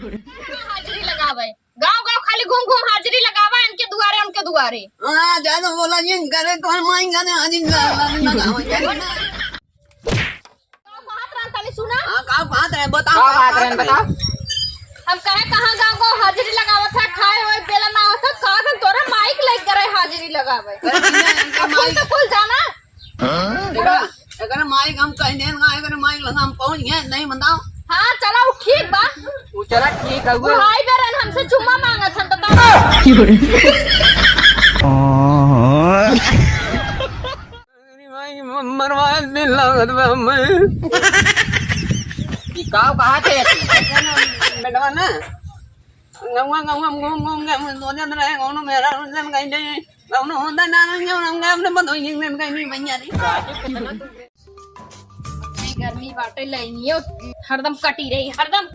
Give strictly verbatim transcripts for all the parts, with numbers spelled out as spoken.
हाजिरी लगावे, गाँव गाँव खाली घूम घूम हाजिरी लगावा, इनके दुआरे, उनके दुआरे। हाँ, ज्यादा बोला जिन करे, तोहर माई जाने हाजिरी लगा, लगा, लगा, लगा। का कहत रहन तनी सुना? हाँ, का कहत रहे, बताओ, का का कहत कहत रहे, रहे? बताओ। हम कहे कहाँ गाँव गाँव हाजिरी लगावत है, खाए होए बेला ना आवत है, का हम तोरा माइक लेके रहे हाजिरी लगावे। अरे, इनका अब कुल माइक तो कुल जाना। एकरा, एकरा माइक हम कह देन, ना, एकरा माइक लगा हम पहुँच गए, नहीं बताओ। हाँ, चला, वो ठीक बा। वो चला, ठीक है, वो बुढ़ाई बेरन हमसे चुम्मा मांगत हन, बताओ। अरे भाई, म-, मरवा दिन लागत बा हमें। ई का कहा थे? बेटवा ना, गौवा, गौवा, घूम, घूम के हम सोचत रहे, कौनो मेहरारू से कहीं नहीं, कौनो होता ना, ना, ना, ना, अपने बंधोई से कहीं नहीं, भैया रे। गर्मी बाटे, लाइनियो हरदम कटी रही, हरदम,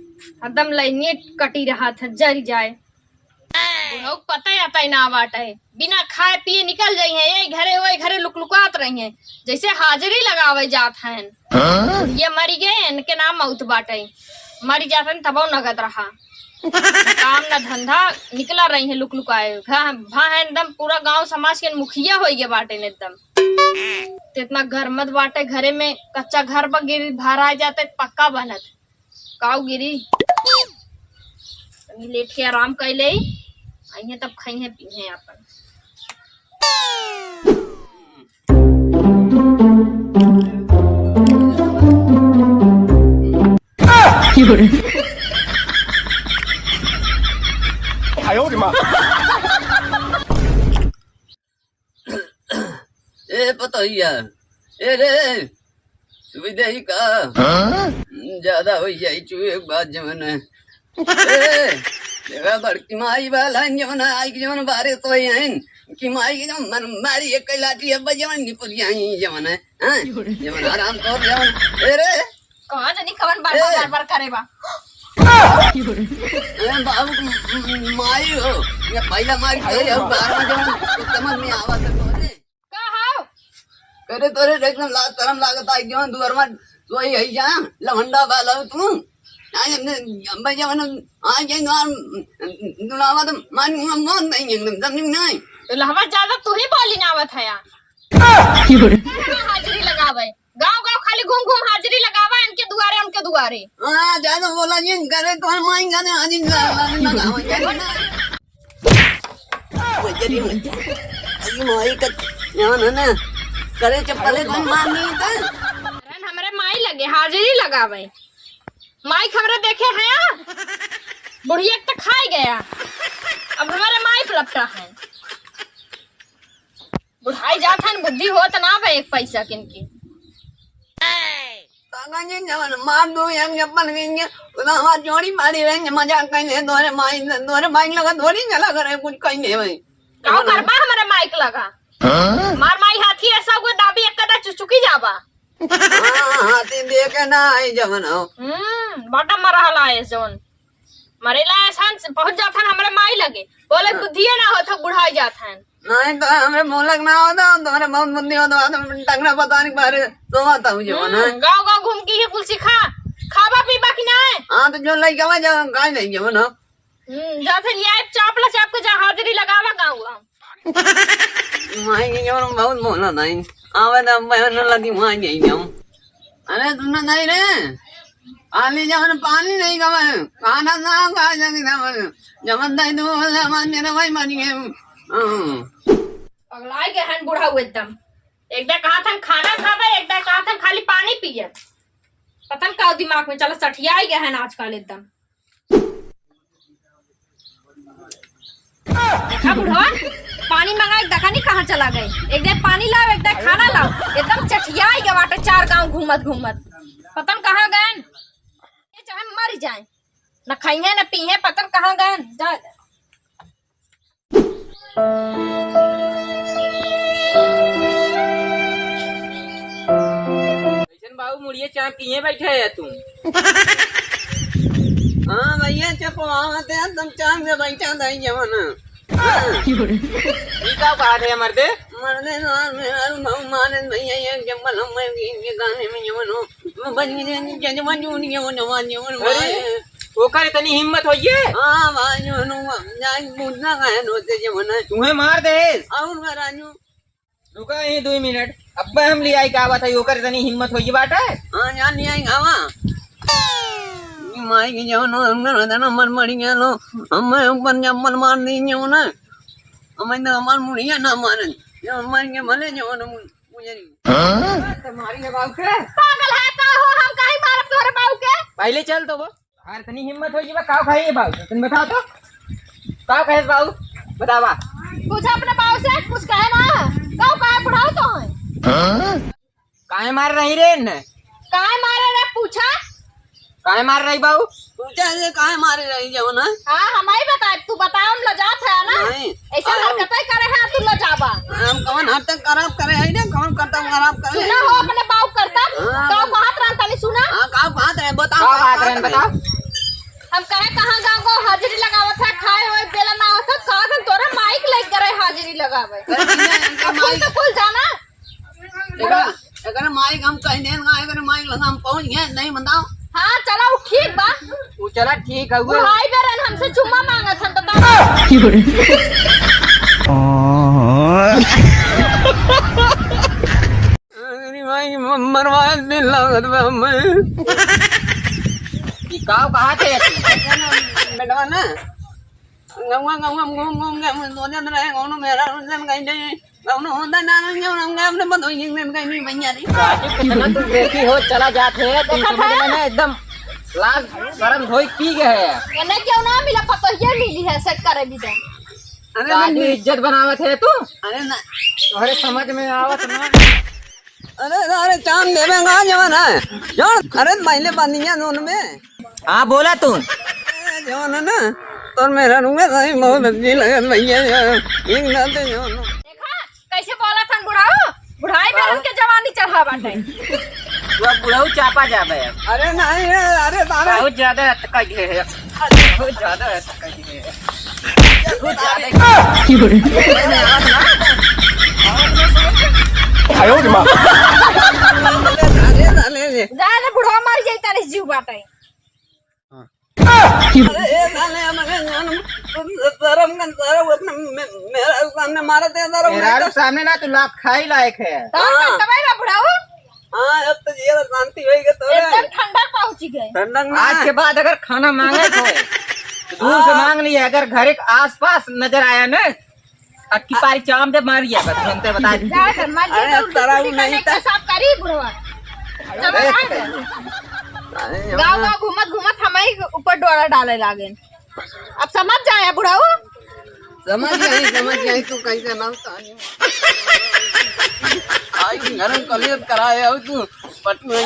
हरदम लाइनिये कटी रहा था, जरी जाए। बुढ़ऊ पता आता ही ना बाटे, बिना खाए पिए निकल जाई हैं, ये घरे वो घरे लुकलुकात रही हैं, जैसे हाजिरी लगावे जात हैं। हाँ? ये मरी गए, इनके नाम मौत बाटे, मरी जात हैं तबो नगद रहा। काम न धंधा, निकला रही हैं लुकलुकाए। घा-, भा है एकदम पूरा गांव समाज के मुखिया होई गए बाटे एकदम। ते इतना घर मत बाटे, घरे में कच्चा घर पर गिर भरा जाते, पक्का बनत। काऊ गिरी, तनी लेट के आराम कर ले, आइए तब खाइए पीइए अपन। ए पतोहिया, ए रे, सुई देही का? हाँ? ज्यादा हो जाई चू एक बात जवन है। ए, देखा बड़की माई वाला जवन है, आई के जवन बारे तो हैं, कि माई के जवन मन मारी एक लाठी अब जवन निपल जाई जवन है, हाँ? जवन आराम कर जवन, ए रे, कहाँ जानी कवन बार बार, ए। बार बार करे बा। ए, बाबू, म-, म-, माई हो, ये पहला मार के, ये बार बार जवन, समझ में आवा तो तोरे। का हाव? करे तोरे एकदम लाज शरम लागत आई, जवन दुआर में सोई है जा, लवंडा वाला हो तू। आज हमने, हम भाई जवन, आज जाए दुआर, दुलावा तो मान, मान नहीं एकदम, समझ में नहीं। तो लहवा ज्यादा तू ही बोली ना आवत है यार। हाजिरी लगावे। गाँव गाँव खाली घूम घूम हाजिरी लगावा, इनके दुआरे, उनके दुआरे। हाँ, ज्यादा बोला जिन करे, तोहर माई जाने हाजिरी लगा-, लगा-, लगावा, जाने ना। वो जरी हो जाए। अरे माई का जान है ना, करे चप्पले को मार नहीं था। अरे हमरे माई लगे हाजिरी लगावे। माई हमरे देखे हैं, बुढ़िया के तो खाई गया, अब हमारे माई पे लपटा है। बुढ़ाई जात हन, बुद्धि होत ना बा एक पैसा किनके। तागा जी जवन मार दो, एक चप्पल किनके, उदा हमार जोड़ी मारी रहे, मजाक कइले, तोरे माई, तोरे माई लगा थोड़ी चला करे, कुछ कइले भाई। का करबा हमरे माइक लगा? हाँ? मार माई हाथी ऐसा हुआ दाबी एक कदा चुचुकी जाबा। हाँ, हाथी देखे ना आई जवन हो। हम्म, बड़ा मरहला है जवन। मरेला एहसान से पहुंच जात हन हमरे माई लगे। बोले हाँ। बुद्धिए ना होत हो, बुढ़ाई जात हन। नहीं तो हमरे मोलक ना होता, तो हमरे बहुत बुद्धि होता, तो टंगरा पता नहीं बारे सोवा था मुझे वो ना। हम्म, गाँव गाँव घूम के ये कुल सिखा, खाबा पीबा कि नहीं? हाँ, तो जो लइका बा, जो गाय नहीं, जो ना। हम्म, जा फिर ये चाप ला, चाप के जा हाजिरी लगावा गाँव गाँव। माई के जवन बहुत बोला नहीं। आवे तो बहन लगी माई नहीं जाऊं। अरे सुन नहीं रे, आली जवन पानी नहीं गवे, खाना ना खा जाके ना बने। जवन दे दो, जवन मेरा भाई मर गए। हाँ। पगलाए गए हन बुढ़ऊ एकदम। एक दे कहा था खाना खावे, एक दे कहा था खाली पानी पिए। पता न का दिमाग में चला, सठिया ही गए हन आजकल एकदम। देखा बुढ़वा, पानी मंगाए, देखा नहीं कहाँ चला गए। एक दे पानी लाओ, एक दे खाना लाओ। एकदम चठियाई गए बाटे चार गांव घूमत घूमत। पता न कहाँ गए। ये चाहे मर जाए, न खाइए न पीहे, पता न कहाँ गए। जा। कैसन बाबू मुड़िए चाप किए बैठे है तुम? हाँ भैया, चपवावत है, तुम चाप के बैठा था जवन। हाँ। ई का बात है मर्दे? मर्दे तो आज मेरा अनुभव माने भैया, ये जंगल हम मैं ये गाने में जवन हो, मैं बन गए जजमान जी उनके वो जवान जवन अरे। भाई। ओकर इतनी हिम्मत होइए? हाँ भाई, जो नु, जाई बुझना काहे नो से जे मने। तुम्हें मार दे। और मैं राजू। रुका ही दुई मिनट, अब्बे हम लियाई का बात है, ओकर इतनी हिम्मत होइए बाटे? हाँ, जान लियाई गावा। ये माई के जो नो, हमने रहता ना, मर मर गया लो। हमें ऊपर जम्मल मार दी जो ना। हमें तो हमार मुड़िया ना मारन। जो मर के भले जो ना मुझे नहीं। हाँ? तुम्हारी है बाबू के? पागल है का हो, हम काहे मारब तोहरे बाबू के? पहले चल तो वो। यार, इतनी हिम्मत होइए बा, काव खाई है बाबू? तुम बताओ तो। काव खाए बाबू? बतावा। पूछा अपने बाबू से, कुछ कहे ना। काव कहे बुढ़ाऊ तो है। हाँ? काहे मार रही रे इन्हें? काहे मारे रे, पूछा? काहे मार रही बाबू? पूछा जे काहे मारे रही जो ना? हाँ, हम ही बता, तू बताओ, हम लजात है ना। नहीं। ऐसा अरे हरकतें करे हैं, तू लजाबा। हम कौन हरकत खराब करे है ना, कौन करता खराब करे? सुना हो अपने बाबू करता? हाँ। काव कहत रहन तनी सुना। हाँ, काव कहत रहे, बताओ, काव काव कहत कहत रहे, रहे? बताओ। हम कहे कहाँ गाँव को हाजिरी लगावत है, खाए होए बेला ना आवत है, कहाँ से तोरा माइक लेके रहे हाजिरी लगावे? अरे भैया, इनका अब कुल माइक तो कुल जाना। एकरा, एकरा माइक हम कह देन, एकरा माइक लगा हम पहुँच गए, नहीं बताओ। हाँ, चला, वो ठीक बा। वो चला ठीक है, वो बुढ़ाई बेरन हमसे चुम्मा मांगत हन, बताओ। अरे भाई, म-, मरवा दिन लागत बा हमें। ई काव कहा थे? बेटवा ना, गौवा, गौवा में घूम, घूम के हम सोचत रहे, कौनो मेहरारू से कहीं नहीं, कौनो होता ना, ना, ना, ना, अपने बंधुआ जी से कहीं नहीं, भैया रे। काजू कितना तू देखी हो, चला जात है, तुम देखा समझ था? में ना एकदम लाज शर्म धोई पी गए है। एने क्यों ना मिला, पतोहिया मिली है, सेट करे भी दे। अरे काजू नहीं। इज्जत बनावत है तू। अरे ना। तोहरे समझ में आवत ना। अरे, अरे, चांद देवे ना जवन है। जवन, अरे, पहले बनिया नून में। हाँ, बोला तू। अरे, जवन है ना, तोर मेहरारू सही बहुत अच्छी लगत भैया, यार। एक नाते जवन। देखा, कैसे बोला था बुढ़ाऊ? बुढ़ाई में हाँ। उनके जवानी चढ़ा बाटे। तू अब बुढ़ाऊ चापा जाबे अब। अरे नहीं, अरे, अरे। बहुत ज्यादा अटका गए है। बहुत ज्यादा अटका गए है। आयो रे माँ। अरे, अरे, अरे। जा रे बुढ़वा, मर जाई, तारे जीव बाटे। अरे, ए, साले, हमारे जान, तुम शर्म कर, शर्म अपने मे-, मेहरारू सामने मारत है, शर्म मेहरारू नहीं कर। सामने ना, तू लात खाई लायक है। तो हाँ। कब आएगा बुढ़ाऊ? हाँ, अब तो जेल शांति होई गई तो एकदम ठंडक पहुंची गए। ठंडक ना। आज के बाद अगर खाना मांगे तो दूर से हाँ। मांग लिए, अगर घर के आसपास नजर आया ना, अक्की पारी चाम दे मारिया, बस हम ते बता दी। जा कर मर अरे, गया, उल्टी तारा पुल्टी नहीं करने था। के साथ करी बुढ़वा। चलो, अरे, आ गए। अरे, गाँव, गाँव घूमत घूमत हमारे ऊपर डोरा डाले लागे। अब समझ जाए बुढ़ाऊ। समझ गई, समझ गई, तू कैसे ना तानी। आई घर में कलेश कराए हो तू, पटुआ।